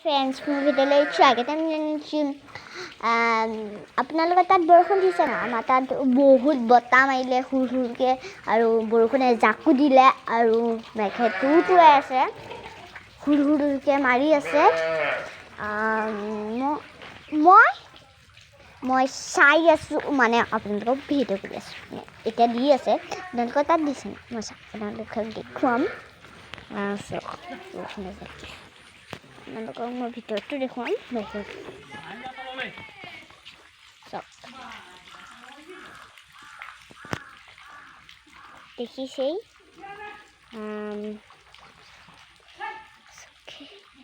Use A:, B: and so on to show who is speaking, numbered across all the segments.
A: Friends, মোৰ ভিডিঅ'লৈ স্বাগতম জনাইছোঁ। আপোনালোকৰ তাত বৰষুণ দিছে ন? আমাৰ তাত বহুত বতাহ মাৰিলে হুৰ হুৰকৈ আৰু বৰষুণে জাকো দিলে আৰু মেঘে টুৰটুৰাই আছে, হুৰ হুৰকৈ মাৰি আছে। মই মই চাই আছোঁ, মানে আপোনালোকক ভিডিঅ' কৰি আছোঁ। এতিয়া দি আছে, আপোনালোকৰ তাত দিছে? মই আপোনালোকক দেখুৱাম। চাওক, বৰষুণে জাক। আপোনালোকক মই ভিতৰটো দেখুৱাম। বহুত চাওক, দেখিছেই।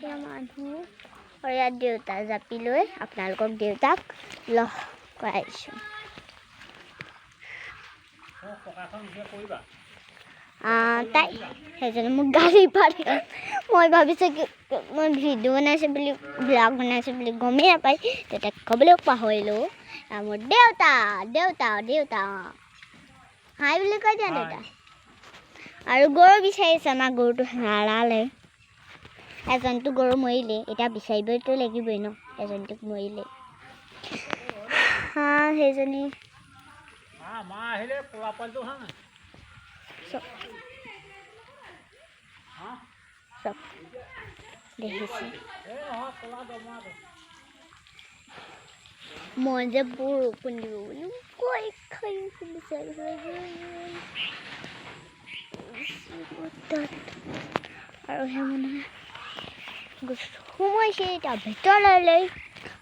A: এয়া মানুহ আৰু ইয়াত দেউতা জাপি লৈ আপোনালোকক দেউতাক লগ কৰাইছোঁ। তাই সেইজনে মোক গালি পাৰে। মই ভাবিছোঁ কি মই ভিডিঅ' বনাইছোঁ বুলি, ব্লগ বনাইছোঁ বুলি গমেই নাপায়। তেতিয়া ক'বলৈও পাহৰিলোঁ। মোৰ দেউতা, দেউতা, দেউতা, হাই বুলি কৈ দিয়া দেউতা। আৰু গৰু বিচাৰিছে, আমাৰ গৰুটো হেৰালে। এজনটো গৰু মৰিলে, এতিয়া বিচাৰিবতো লাগিবই ন। এজনটোক মৰিলে। হা, সেইজনী চব চব দেখিছে। মই যে বৰষুণ দিব বুলি ভয় খাই তাত। আৰু সেই মানুহে সোমাইছে এতিয়া ভিতৰলৈ।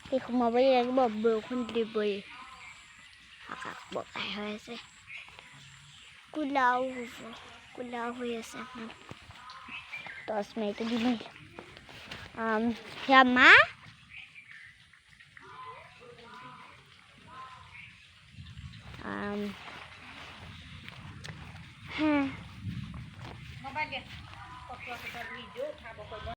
A: সেই সোমাবই লাগিব, বৰষুণ দিবই। আকাশ বগাই হৈ আছে, কোলাও হ'ব, কোলাও হৈ আছে। আপোনাৰ টৰ্চ মাৰিটো দিমেই। সেয়া মা, হা।